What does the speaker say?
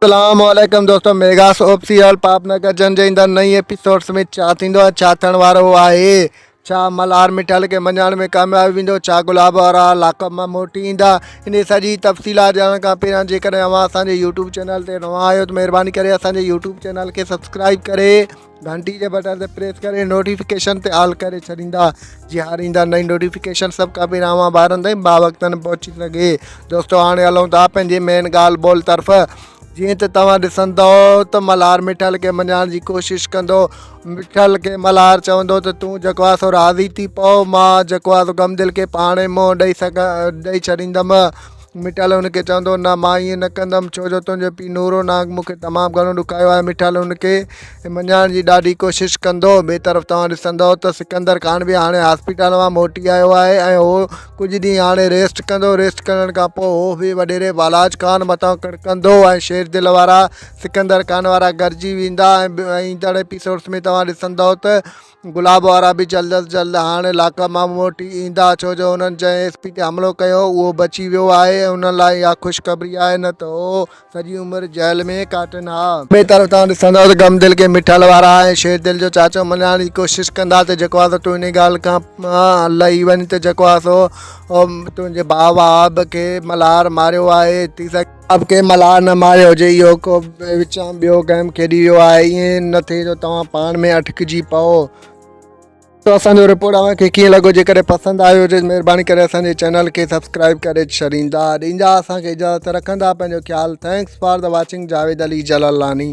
اسلام عليڪم دوستو ميگا سوپ سيريل پاپ نگر جن جي ايندڙ نئين ايپيسوڊس ۾ ڇا ٿيندو ۽ ڇا ٿيڻ وارو آهي ڇا ملهار مٺل کي مڃائڻ ۾ ڪامياب ويندو ڇا گلاب وارا لاڪپ مان موٽي ايندا انهي سڄي تفصيلات ڄاڻڻ کان پهريان جيڪڏهن اوهان اسان جي يوٽيوب چينل تي نوان آهيو ته مهرباني ڪري اسان جي يوٽيوب چينل کي سبسڪرائب ڪري گهنٽي جي بٽڻ تي پريس ڪري نوٽيفڪيشن تي آل ڪري ڇڏيندا جي هر ايندا نئين نوٽيفڪيشن سڀ کان پهريان اوهان ٻارن تائين باوقتن پهچي سگهي. دوستو هاڻي هلون ٿا پنهنجي مين ڳالهه ٻولهه طرف جيئن ته توهان ڏسندؤ ته ملهار مٺل کي مڃائڻ جي ڪوشش ڪندو مٺل کي ملهار چوندو ته تون جيڪو آهي سو راضي ٿي پئو مان جيڪو آهي سو غم دل کي پاڻ ئي منهن ڏئي سگهان ڏئي ڇڏيندم مٺل هن کي چوندو، نه مان ائين نه ڪندم، ڇو جو تنهنجو پيء نورو نانگ مون کي تمام گهڻو ڏکايو آهي. مٺل هن کي مڃائڻ جي ڏاڍي ڪوشش ڪندو. ٻئي طرف توهان ڏسندؤ ته سڪندر خان به هاڻي هاسپيٽل مان موٽي آيو آهي ۽ هو ڪجهه ڏينهن هاڻي ريسٽ ڪندو. ريسٽ ڪرڻ کان پوء هو به وڏيري بالاچ خان مٿان ڪڙڪندو ۽ شير دل وارا سڪندر خان وارا گڏجي ويندا ۽ ايندڙ ايپيسوڊس ۾ توهان ڏسندؤ ته گلاب وارا به جلد از جلد هاڻ لاڪپ مان موٽي ايندا ڇو جو انهن جنهن ايس پي تي حملو ڪيو اهو بچي ويو آهي ۽ انهن لاء اها خوشخبري آهي نه ته هو سڄي عمر جيل ۾ ڪاٽن ها. ٻئي طرف توهان ڏسندؤ ته غم دل کي مٺل وارا ۽ شير دل جو چاچو مڃائڻ جي ڪوشش ڪندا ته جيڪو آهي سو تون انهي ڳالهه کان لهي وڃ ته جيڪو آهي سو تنهنجي ڀاء وهاب کي ملهار ماريو آهي ٿي سگهي اب ڪنهن ملاح نه ماريو هجي اهو ڪو وچان ٻيو گيم کيڏي ويو آهي ائين نه ٿئي جو توهان پاڻ ۾ اٽڪجي پئو. تو اسان جو رپورٽ اوهان کي ڪيئن لڳو جيڪڏهن پسند آيو هجي مهرباني ڪري اسان جي چينل کي سبسڪرائب ڪري ڇڏيندا ڏيندا اسان کي اجازت رکندا پنهنجو خيال thanks for the watching Javed Ali Jalalani.